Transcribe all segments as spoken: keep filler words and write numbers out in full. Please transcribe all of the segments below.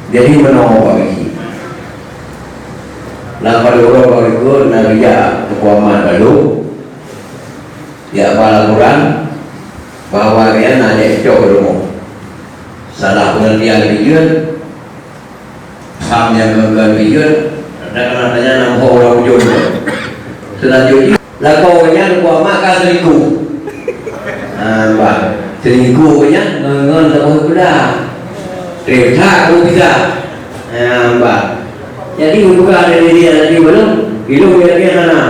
Jadi meunoe Pak Biki. Lam padum uroe Pak Biki na geujak Teungku Amat lalu, jak ba laporan bahwa gobnyan na jak cok rumoh. Salah peungeurtian bijeuet, Sam nyang keu-keu bijeuet, dan na tanya nam ho ureueng ujong. Seulanjutnya, lakoe nyan Teungku Amat ka selingkuh. Ha, bah. Selingkuh nyan ngon, ngon saboh sikula. Trép that tu bisa. Ha, bah. Jadi, buka dari dia tadi belum, ilung dia, dia hana.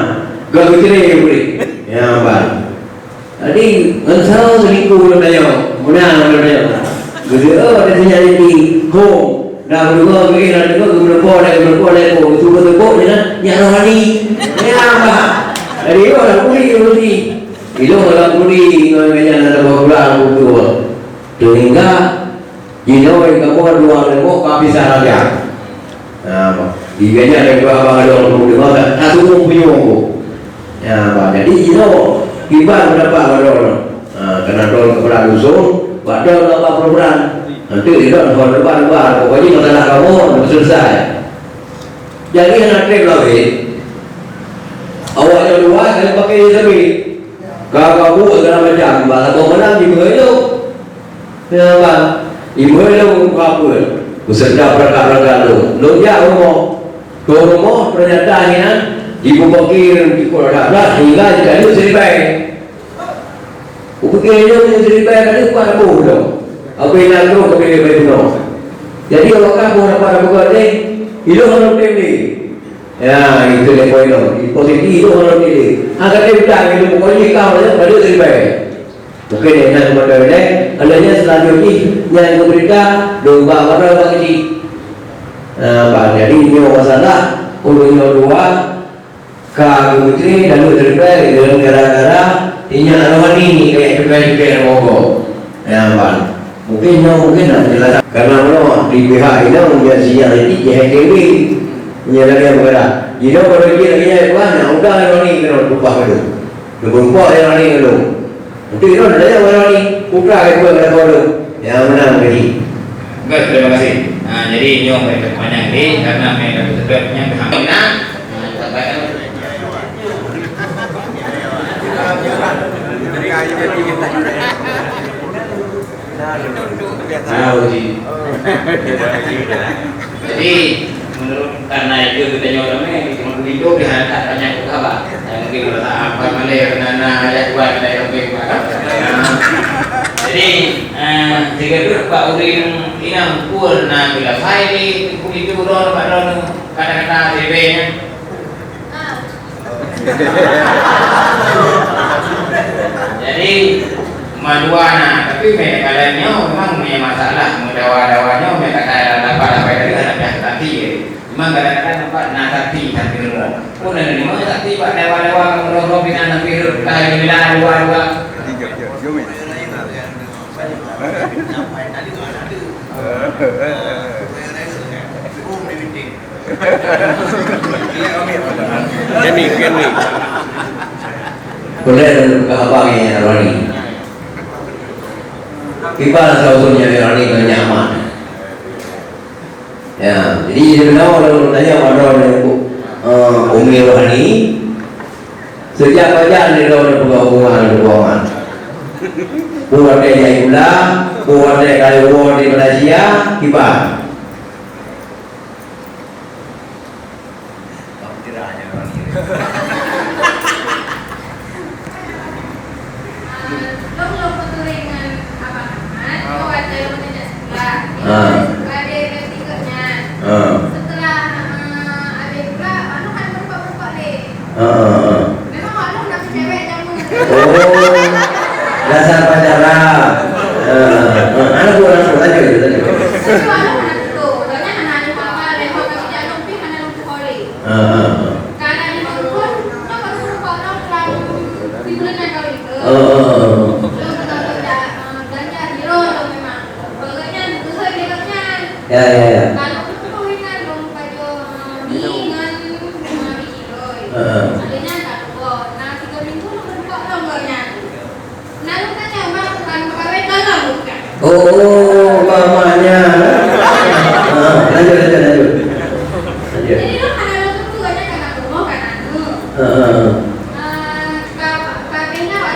Gak geucre boleh. Ya, bah. Jadi, ngon saboh selingkuh lôn tanyong, meunan lôn tanyong. Geudeuh, oh, ada sinyak lagi. Ho, dah geudeungoe, geuéh, dah deungoe, geumeuleukoe, dah geumeuleukoe, dah geumeuleukoe, geumeuleukoe, je lah, nyak rohani. Ya, bah. Jadi, oh, dah kuli, kuli. Ilong dah kuli, ngon meunyan dah dua bulan, dua bulan. Sehingga, Jinoe kamoe dua leumo ka pisah raja. Ha, di ganya ada dua abang ada orang pun dengar tak, tak sungguh punya aku. Ya, bah, jadi jinoe kiban pendapat ada orang. Ha, kena dol kepala dusun, bak dol apa program. Nanti dia dol lebar-lebar, pokoknya masalah kamoe selesai. Jadi anak trep lawet, awak yang luar saya pakai sabi. Ka kabu segala macam, bah satu malam di Melayu. Ya, bah. Ibu lôn muka pun. Beserta perangkat-perangkat lôn. Lôn jak rumoh. Ke rumoh, ternyata nyan, Ibu Bakir, Ibu Rakyat, hingga jikayu seribai. Kupikir nyoe seribai kali kuat aku dong. Apa yang nak terus kepilih baik dong. Jadi, awak kan buat apa-apa buat ni, ilong orang pilih. Ya, itu dia poin tu. Di posisi ilong orang pilih. Agak dia bilang, ilong pokoknya kau je, pada seribai. Mungkin yang nak kepada dia, kalau dia selanjutnya, yang berita, domba mana bagi dia. Ha, bah, jadi nyoe masalah, ureueng nyoe dua, ka geumeutri lalu teurebai deungon gara-gara inyak rohani keuhai teukai-teukai monggo. Ya, bah. Mungkin nyoe mungkin nak penjelasan. Karena meunoe di pihak inong dia sinyal itu jahai dewi. Meunyoe lagèe peugah. Jinoe kalau dia lagèe nyan, bah, nak udah rohani kena berubah dulu. Berubah rohani dulu. Untuk itu, ada yang mana ni? Putra kedua pada baru. Yang mana lagi? Baik, terima kasih. Ha, jadi, nyoe mereka panjang ni, karena mereka betul-betul yang paham. Nah, ha, sampaikan. Nah, uji. Jadi, menurut, karena itu kita nyoba ramai, di Gunung Kidul, di Hantak banyak khabar. Yang mungkin kalau tak apa, malah kena na ayat kuat, kena yang lebih kuat. Jadi, eh, tiga tu, Pak Udin, inang pun na bila file, kulit tu, ron, ron, kata-kata, bebeknya. Jadi, mandua na, tapi meukalan nyoe memang punya masalah, meudawa-dawa nyoe, meukatai lapan-lapan tadi ada pihak sakti. Memang kadang-kadang nampak na sakti, sakti ilmu. Pun ada lima sakti, Pak, dawa-dawa, kamu roh-roh, bina, nabi, roh, tahan, bila, dua-dua. Kemi, kemi. Boleh buka abang ya, Roni. Kiban asal usulnya Roni ke nyaman. Ya, jadi sebenarnya orang tanya pada orang, eh, Umi Rohani, sejak fajar dia dah ada pegang bunga, ada bunga. Buat dia jadi pula, buat dia kalau di Malaysia, kiban. Ah. Ah. Ah, ah, ah. Oh, dasar pacaran. Ah, ah. Anak buah, anak buah, lanjut, lanjut. Ah, ah, ah. Ah, ah, ah. Ya, ya, ya. Ah, ah.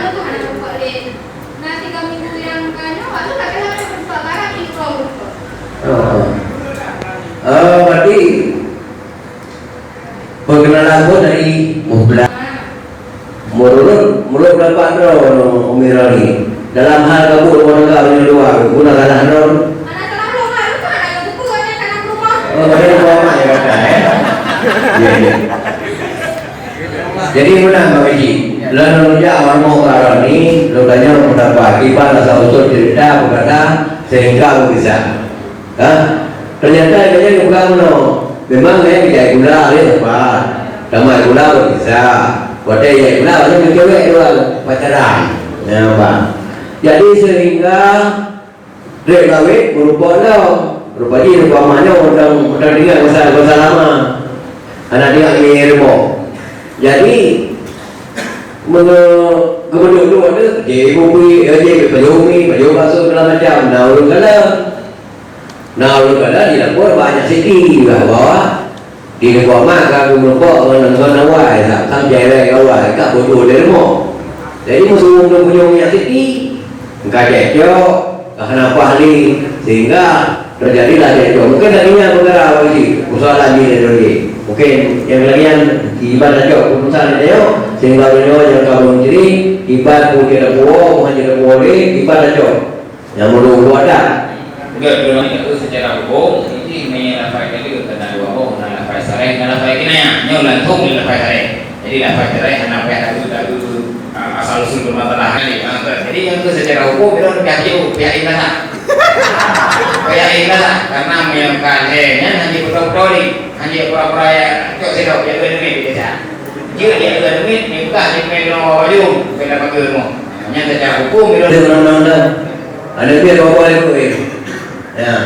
Aku hana lupa deh. Nah, tiga minggu yang kanyang, aku tak kena bersuara di rumah. Oh. Oh, berarti perkenalan pun dari mubelah. Menurut, menurut pendapat droe, Umi Rani, dalam hal kabut rumah tangga meunyoe dua, guna salah droe. Hana salah rumah, lu kan ada buku, ada kanan rumah. Oh, ada rumah ya, kata, eh? Ya, ya. Jadi, meunan, Bang Haji. Lôn, lôn jak awak rumoh Kak Roni, lôn tanyong pendapat. Iban asal usul cerita, peukara, sehingga lôn bisa. Ha? Ternyata, dia ni bukan meunoe. Memang, eh, dia gula, dia tempat. Tamat gula, lôn bisa. Watèe dia gula, dia cewek dua, pacaran. Ya, Bang. Jadi, sehingga Trép lawét meurumpok lom. Rupa jih rupa mah nyoe mantong, mantong tinggai masa, masa lama. Hana tinggai ngieng rumoh. Jadi, meunyoe geumeuduk-duk tu, jih bubui, eh, jih pajoh mi, pajoh bakso, segala macam. Na ureueng kalon. Na ureueng kalon di dapur banyak siti juga, bahwa Di Teungku Amat ka geumeurumpok ngon, ngon awai, ka, ka meucewek ngon awai, ka bodoh lé rumoh. Jadi, meusuwong lôn pujoe minyak siti, ka cekcok, ka hana paih lé, sehingga teujadilah cekcok. Mungken lagèe nyan peukara awai jih, persoalan jih lé lôn jih. Mungken nyang lagèe nyan, iban tacok keputusan lé tanyoe, sehingga meunyoe nyang ka mencuri, iban peue cit tapuwoe, peue hana cit tapuwoe lé, iban tacok. Nyang meunurot geuh dak? Geuh, geuh, itu secara hukum, ini meunyoe lafai tadi keunan dua boh, na lafai sareh, na lafai kinayah. Nyoe langsung di lafai sareh. Jadi lafai sareh hana payah tabu-tabu, ah, asal usul permasalahan ni. Ah, jadi yang tu secara hukum, itu pihak jauh, pihak indah. Pihak indah, karena meunyoe ka lhèe nyan hana beutôi-beutôi ni, hana pura-pura ya, cok sidok, ya, duit, duit, biasa. Jeuet ya, duit, duit, ni bukan, ni main dong baju, kena pakai rumah. Nyan secara hukum, itu. Ada undang-undang. Ada pihak dua boh ikut, eh. Ya.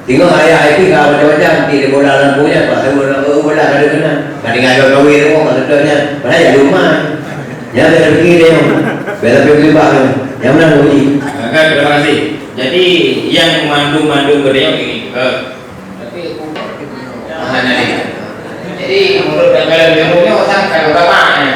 Tengok ayah itu ka macam-macam, di bola lampu nya, Pak, saya bola, bola, bola, ada kena. Ka tinggal dua kawin tu, Pak, betul nya. Padahal ya rumah. Ya, biasa pergi dia. Biasa pergi bak. Yang mana bunyi? Kan, terima kasih. Jadi, yang mandum-mandum beliau ini, eh, tapi, ah, hanya ini. Jadi, menurut dalam ilmu ni, orang kan berapa, ya?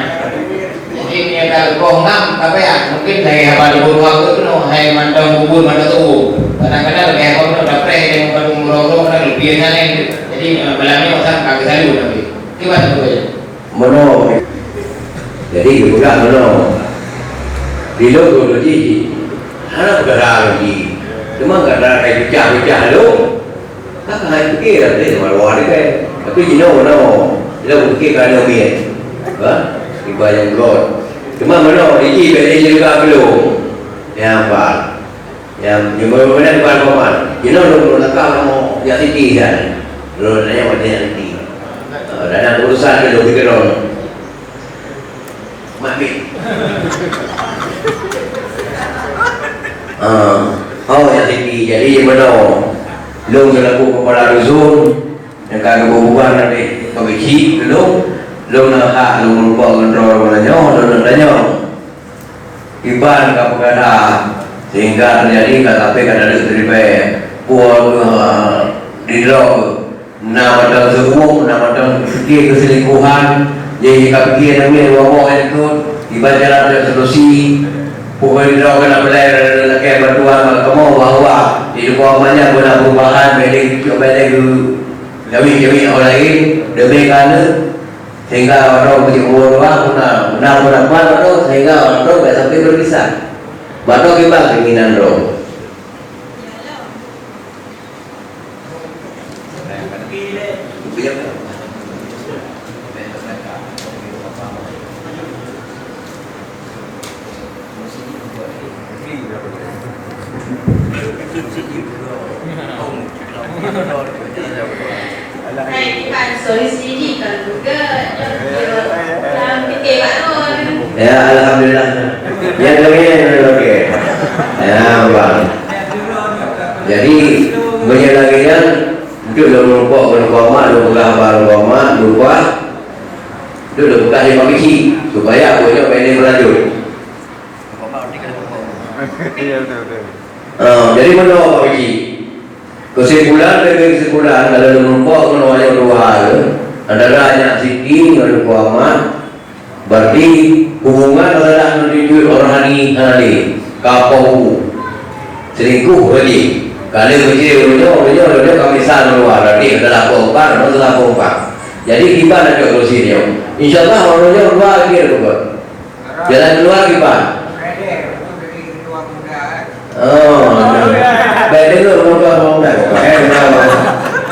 Jadi, meunyoe ka leukoh ngam, ka payah. Mungkin lagèe haba di buruh aku tu, noh, hai mantong bubur, mantong tubuh. Kadang-kadang lagèe haba tu, dah preh, dia mantong buruh-buruh, kadang lebih sana itu. Jadi, eh, malam ni, orang kan kagak selalu, tapi. Gimana tu, ya? Meunoe. Jadi, geupeugah meunoe. Di lôn lôn ji, hana peugah lôn ji. Cuma gara-gara pecah-pecah lôn, Ka keuhai pike lam deh, maluwa deh. Tapi jinoe meunoe, jinoe pike ka nyoe miet. Ha? Iba nyang goe. Cuma meunoe, jih bèk lé jeuga keu lôn. Nyan ba. Nyan, nyoe meunan ban koman. Jinoe lôn, lôn lakah kamoe jak Siti nyan. Lôn tanyong watèe jak Siti. Ha, dalam urusan keu lôn, keu lôn. Mat pih. Ah, oh, nyang Siti. Jadi, meunoe, lôn seulaku kepala dusun, nyang ka geubeubaih oleh Pak Geuchik keu lôn, lôn na hak lôn meurumpok ngon droe nyoe, lôn na tanyong. Kiban ka peugah that, sehingga teujadi ka sampai ka taleuek siribèe. Peue keuh, ah, didroe keuh. Na mantong seuuem, na mantong pike keuselingkuhan, jadi ka pike namiet dua boh ikot, iban jalan ada solusi. Pokok droe keunan beulai lakèe bantuan bak kamoe bahwa di luwa manyang guna perubahan, bèk lé geucok, bèk lé geu-, gawé-gawé nyang laén, demi ka aneuk, sehingga droe beucit umur dua, guna, guna, guna kuat droe, sehingga droe bèk sampai berpisah. Bak droe kiban keinginan droe. Hai, Tuhan, sorry, sini kan juga. Ya, alhamdulillah. Ya, kami yang oke. Ya, Bang. Jadi, meunyoe lagèe nyan, untuk lôn meurumpok ngon Teungku Amat, lôn peugah haba ngon Teungku Amat, lupa. Untuk lôn peugah lé Pak Geuchik, supaya buet nyoe bèk lé meulanjut. Iya, betul, betul. Ah, jadi meunoe Pak Geuchik. Keusimpulan, keusimpulan, kalau lôn meurumpok ngon awak nyoe dua, antara Nyak Siti ngon Teungku Amat, Berarti hubungan adalah menuju rohani tadi. Kapoh selingkuh lagi. Kalau kecil dulu, dulu, dulu kami sah luar, berarti adalah pompa, adalah pompa. Jadi kita nak cok solusi ni. Insya Allah orang dua lagi ada buat. Jalan keluar kita. Oh, baik dengar orang tua orang dah. Eh, dah.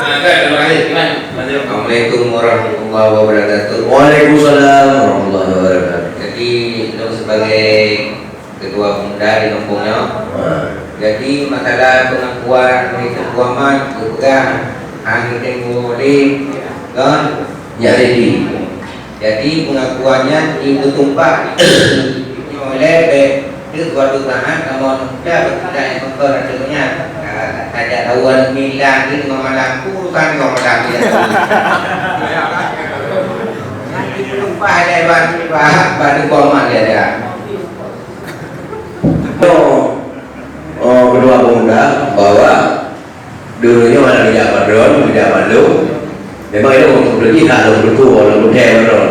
Ah, baik, terima kasih. Iman, lanjut. Assalamualaikum warahmatullahi wabarakatuh. Waalaikumsalam warahmatullahi wabarakatuh. Jadi, untuk sebagai ketua pemuda di kampung nyoe, ha, jadi masalah pengakuan Mister Kuaman, geupeugah hana teurimong lé, kan? Ya, jadi. Jadi, pengakuan nyan jeuet geutumpah nyoe lé bèk teuk suatu saat kamoe muda beukeudah nyang meukeue ateueh nyan. Ka, ka jak tahu aneuk milang di lima malam, urusan kong malam dia. Nyan jeuet geutumpah lé bak, bak, bak Teungku Aman dia, dia. Oh, oh, kedua pemuda bahwa Dulu nyoe hana geujak padon, geujak padon. Memang ilôn meuteupeue jih hak lôn tutoe, lôn peuthèe padon.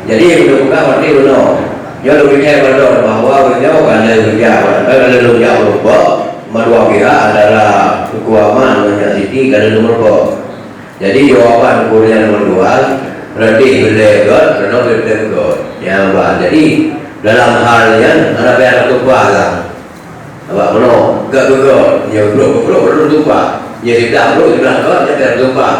Jadi, meunyoe peugah watèe bunoe, nyoe lôn peuthèe padon bahwa meunyoe ka lheueh geujak, ka lheueh lôn jak meurumpok, mandua pihak antara Teungku Aman ngon Nyak Siti ka lheueh lôn meurumpok. Jadi, jawaban Teungku nyan nomor dua, reudeh beulée göt, keunoe beulée göt. Nyan ba. Jadi, dalam hal nyan, hana payah tatumpah lah. Awak bunoe, gak geugok, nyoe brok, brok, brok tumpah. Nyoe siblah brok, siblah gok, nyoe payah tumpah.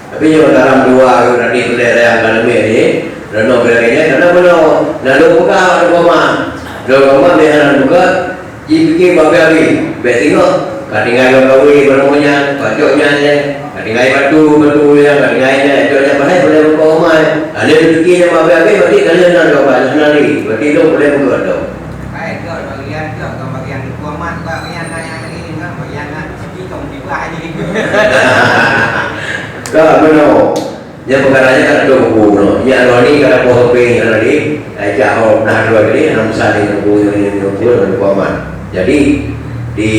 Tapi nyoe dalam dua, tadi peulai rayang ka leumeh ni, reunoe peulai rayang, karena bunoe, lalu peugah awak di koma. Di koma, biasa buka, jipikir babé-babé. Bèk singoh, ka tinggai lom kawé, bunoe nyan, pacok nyan, nyan. Ka tinggai batu, batu, nyan, ka tinggai nyan, cok nyan, padahai peulai buka koma. Ada dipikir nyan babé-babé, berarti kalian nak coba, nak lari. Berarti lom peulai buka tu. Baik, tu bagian tu, tu bagian tu. Kuaman, bagian tanya lagi ni, kan? Bagian nak pergi ke musibah ni. Ka, bunoe. Nyan peukara nyan ka teutueng buku bunoe. Nyan roh ni ka teupoh sampéng nyan tadi. Ai cak ho nah dua tadi, hana meusa ni buku nyan, nyan, nyan, buku nyan, buku aman. Jadi, di,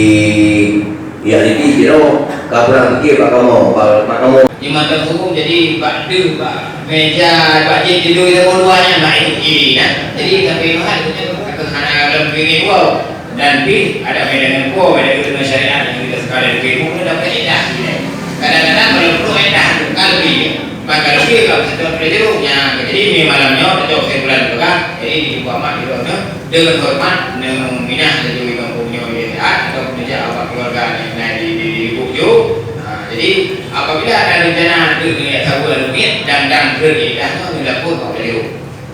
ya, jadi, sidroe ka kurang pikir bak kamoe, bak, bak kamoe. Di mata hukum, jadi, bak deuh, bak meja, bak jih, tidur, tidur, dua nyan, bak itu kiri, nah. Jadi, sampai mahal, itu nyan, kata hana dalam pikiran dua. Dan pih ada meunan ngon po, meunan ngon syariat nyang kita sekali lagi pun dapat idah. Kadang-kadang kalau perlu idah, kalau lebih, maka lebih kalau satu pelajaran. Jadi, ni malam nyoe, kita kesimpulan juga. Jadi, di Muhammad itu, dengan hormat, neu minah laju di kampung nyoe, di sehat, atau kerja apa keluarga yang di, di, di, di Bukju. Ha, jadi, apabila ada rencana untuk melihat sabu lalu niat dan, dan kerja idah, nyoe lapor kat pelajaran.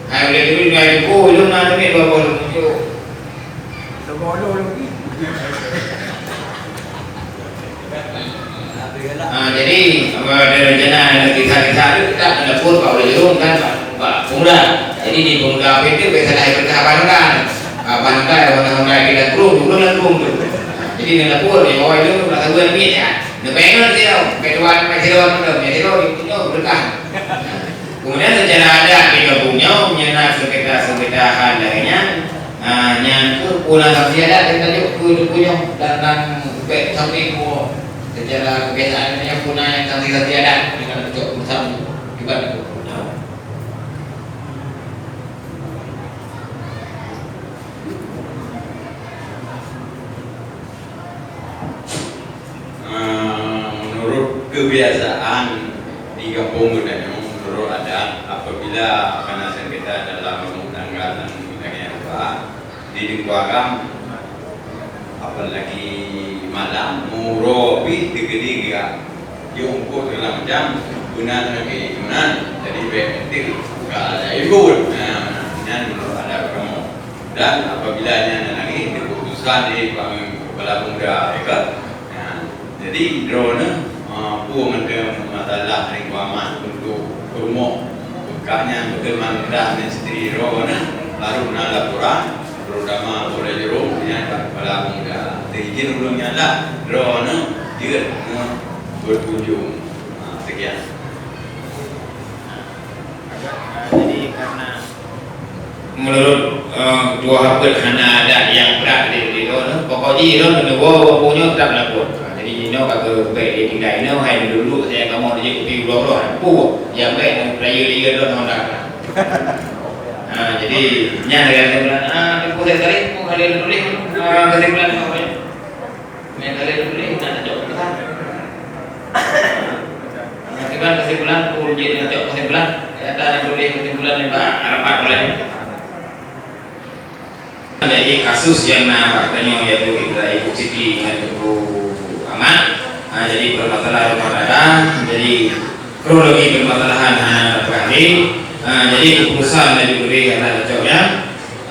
Hai, boleh dulu, ngai buku, belum nak ambil dua puluh tujuh. Ah, jadi, apa ada rencana nak kisah-kisah tu, kita kena pun Pak Ulil Jurung kan, Pak, Pak Pemuda. Jadi, di Pemuda apa itu, biasa dah ikut Abang Honda. Abang Honda, Abang Honda kita turun, turun dan turun tu. Jadi, dia lapor, dia bawa itu, nak tahu yang ni, ya. Dia pengen dia, ketua, ketua, ketua, ketua, dia punya berkah. Kemudian, secara adat di kampung nyoe, meunyoe na sengketa-sengketa hal lainnya, ah, nyan keuh pula sanksi adat nyang tajok keu teungku nyoe dan, dan bèk sampai keu secara kebiasaan nyoe puna nyang sanksi-sanksi adat nyang ka tacok bersama akibat itu. Ah, menurut kebiasaan di kampung geutanyoe, menurut adat, apabila kana sengketa dalam rumah tangga dan sebagainya, di Teungku Agam, apalagi malam, meuuroe pih teukeudi geujak ungkot segala macam, beuna lagèe meunan. Jadi, bèk enteuk buka ajaib buet. Nah, nyan menurut adat kamoe. Dan apabila nyan na lagèe keputusan di Kepala Pemuda, ya kan? Nah, jadi, droeneuh, ah, peue mantong masalah nibak mak untuk peurumoh. Beukah nyan beutôi mandah istri droeneuh, baru na laporan, terutama Polda Jurong, nyan bak Kepala Pemuda. Seizin ulôn nyan lah, droeneuh jeuet ngon berkunjung. Ah, sekian. Ah, jadi karena Menurut, eh, dua hapet hana adat nyang brat di, di, di, pokok jih lôn neuwoe ureueng nyoe trap lapor. Ha, jadi jinoe ka geubèk di tinggai inoe, hai dulu saya kamoe di kupi uroe-uroe, pu, nyang bèk nang peraya-raya lôn ngon dak. Ah, jadi, nyan lagèe kesimpulan. Ah, Teungku Syed Zarif, Teungku Khalil tuléh, ah, kesimpulan nyoe. Nyan Khalil tuléh, nak cocok kesimpulan. Kesimpulan, kesimpulan, Teungku Syed nak cocok kesimpulan. Nyata nak tuléh kesimpulan nibak rapat ulèe. Jadi, kasus nyang na bak tanyoe yaitu Ibu Siti ngon Teungku Ahmad. Ah, jadi, permasalahan rumah tangga, jadi, kronologi permasalahan hana teupeugah lé. Ha, jadi keputusan laju geubri adalah cok nyan.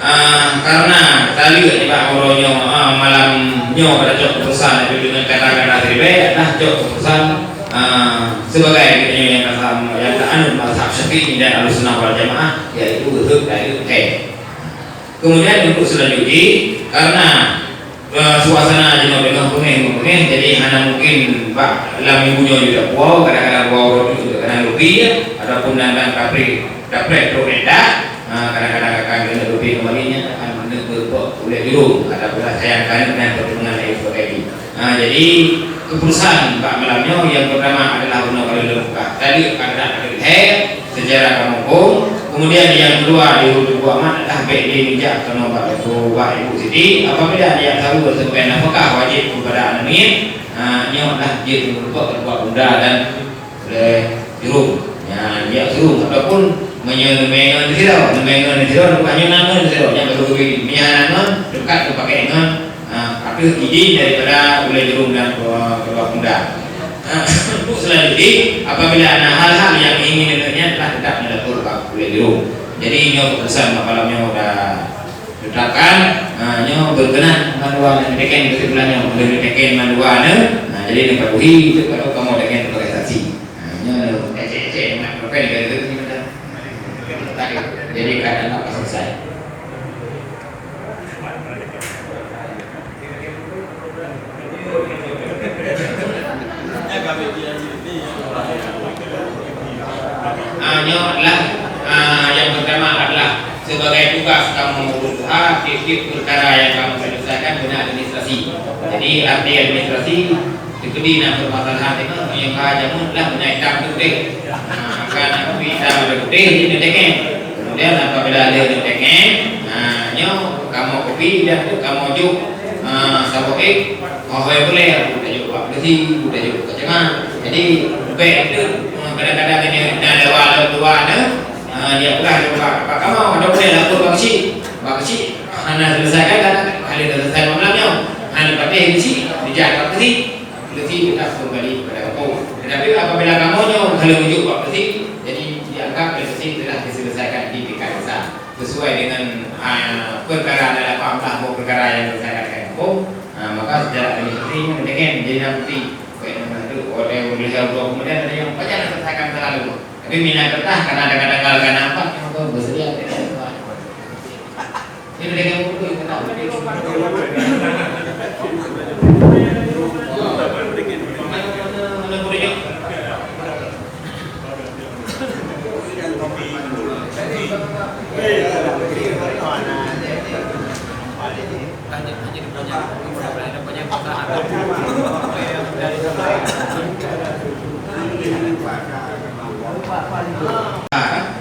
Ha, karena taleuek nibak uroe nyoe, ha, malam nyoe pada cok keputusan laju deungon kata-kata siribèe adalah cok keputusan, ha, sebagai geutanyoe nyang ka, nyang ka anut mazhab Syafi'i dan Ahlussunnah wal Jamaah, yaitu rhot taleuek thèe. Kemudian untuk selanjutnya, karena Eh, suasana jinoe teungoh beungéh-beungéh, jadi hana mungkin bak lam minggu nyoe jeuet puwoe, kadang-kadang dua uroe teuk, kadang leubeh, ya. Ataupun kadang-kadang dapreh, dapreh trok iddah, ha, kadang-kadang akan keuneuk leubeh keumbali nyan, akan keuneuk beureumpok ulèe jurông, ataupun sayang keuneuk dan pertemuan lain sebagainya. Ha, jadi, keputusan bak malam nyoe yang pertama adalah bunoe kali lôn buka. Tadi adalah kali hai, secara kamoe huköm. Kemudian nyang keudua, di Teungku Ahmad adalah bèk lé neujak keunoe bak Teungku, bak Ibu Siti. Apabila neujak saweue ateueh peureukara nafakah wajéb keupada aneuk miet, ha, nyoe adalah jeuet keu meureumpok keu bunda dan ulèe jurông. Nyan, jak jurông ataupun meunyoe neumè ngon sidroe, neumè ngon sidroe, bukan nyoe na ngon sidroe, nyan baru geubri. Meunyoe hana ngon, teukat teupakék ngon, ha, ateueh idin daripada ulèe jurông dan kedua, kedua bunda. Ha, untuk selanjutnya, apabila ada hal-hal yang ingin ditanyakan, telah tetap melapor bak ulèe jurông. Jadi, nyoe keputusan bak malam nyoe udah tetapkan, ha, nyoe berkenan mandua neutekan kesimpulan nyoe, neutekan mandua nyoe. Ha, jadi, neupatuhi itu kalau kamoe tekan sebagai saksi. Ha, nyoe ecek-ecek mak propen dari itu ni macam. Jadi, keadaan tak selesai. Ah, nyoe adalah, ah, yang pertama adalah sebagai tugas kamoe ureueng tuha, tiep-tiep peukara nyang kamoe selesaikan beuna administrasi. Jadi, arti administrasi, teukeudi na permasalahan teuma, nyang ka jameun adalah beuna itam putih. Ah, kan itam putih, jadi neutekan. Kemudian, apabila lheueh neutekan, ah, nyoe kamoe kopi dan tu kamoe jok, ah, saboh ék. Ho-, hôi peureulèe, buet tajok bak polisi, buet tajok bak jamaah. Jadi, bèk teuk, eh, kadang-kadang nyoe na lewat lom dua nyoe, eh, dia peugah lewat bak kamoe, ada boleh lapor bak keuchik. Bak keuchik, hana selesaikan, kan? Hana selesai malam nyoe. Hana patéh keuchik, dijak bak polisi. Polisi tetap kembali kepada kampung. Tetapi apabila kamoe nyoe hana meujok bak polisi, jadi dianggap oleh polisi telah diselesaikan di tingkat desa. Sesuai dengan, ah, perkara ada lapan belas buah perkara yang diselesaikan dengan hukum, ah, maka secara administratif ini mendekan jadi nanti, baik nama itu, hotel, hotel, kemudian ada yang banyak yang selesaikan selalu. Tapi minat kertas karena ada kadang-kadang nampak yang apa bersedia tidak semua. Ini dengan buku yang kena. Mana, mana, mana, mana, mana, mana?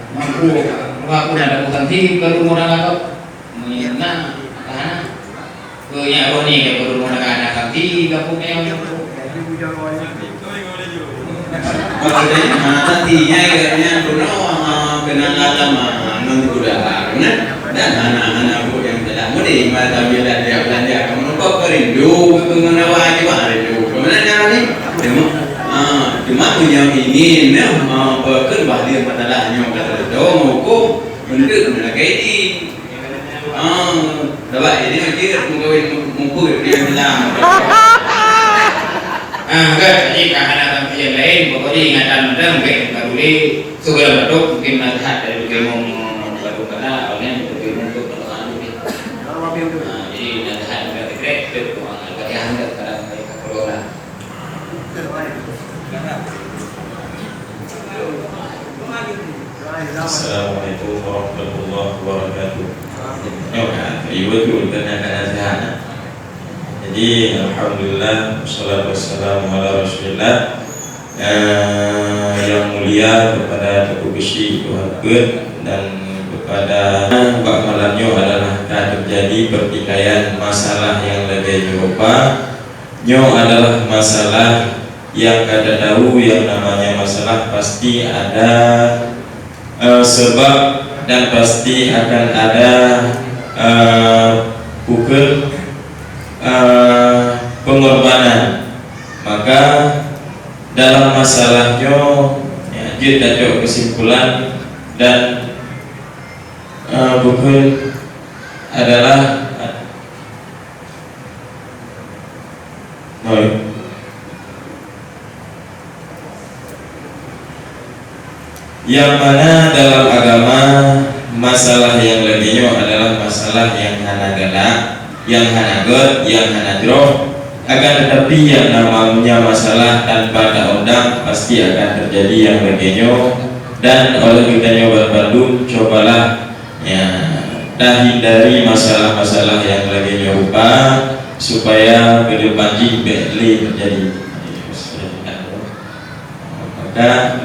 Mampu, mampu ada bukan sih, kalau mau orang apa? Meunyoe na, hana. Keu nyak roh ni ka peurumoh na, na santi gampông nyoe. Maksudnya, ha, santi nyan, nyan bunoe, ha, keunong lama, ha, ngon gula, kan? Dan hana, hana buet nyang salah. Mudi mata bila dia belanja, kamu kok rindu, kamu menawa aja, wah, rindu. Kemana nyan ni? Cuma, ha, cuma meunyoe ingin, ha, apa ke bah dia masalah nyoe kata tu, hukum, untuk menegai di. Ah, sabab ini macam mengkawin muka dia bilang. Ah, kan, jadi ka hana tampi yang lain, pokoknya ingatan mantong, baik muka dulu, segala bentuk, mungkin nasihat dari Bukit Imam, Batu Kala, awalnya Bukit Imam untuk berdoa dulu. Ah, jadi nasihat juga dikrek, itu doa Al-Fatihah juga sekarang dari Kakak Lola. Assalamualaikum warahmatullahi wabarakatuh. Nyoe kan, ibu tu tanya kan nasihat. Jadi, alhamdulillah, wassalatu wassalamu ala Rasulillah. Eh, yang mulia kepada Teungku Geuchik Tuha Peuet dan Pada bak malam nyoe adalah ka teujadi peurtikaian masalah nyang lagée nyoe rupa. Nyoe adalah masalah nyang ka tahu, nyang namanya masalah pasti ada, eh, sebab dan pasti akan ada, eh, bukon, eh, pengorbanan. Maka dalam masalah nyoe, ya, jeuet tacok kesimpulan dan, eh, bukon adalah, nyang mana dalam agama masalah nyang lagée nyoe adalah masalah nyang hana galak, nyang hana gét, nyang hana jroh. Akan tetapi, nyang namanya masalah tanpa taundang pasti akan teujadi nyang lagée nyoe, dan oleh geutanyoe banmandum cubalah, ya, tahindari masalah-masalah nyang lagée nyoe rupa, supaya keudepan jih bék lé teujadi. Maka,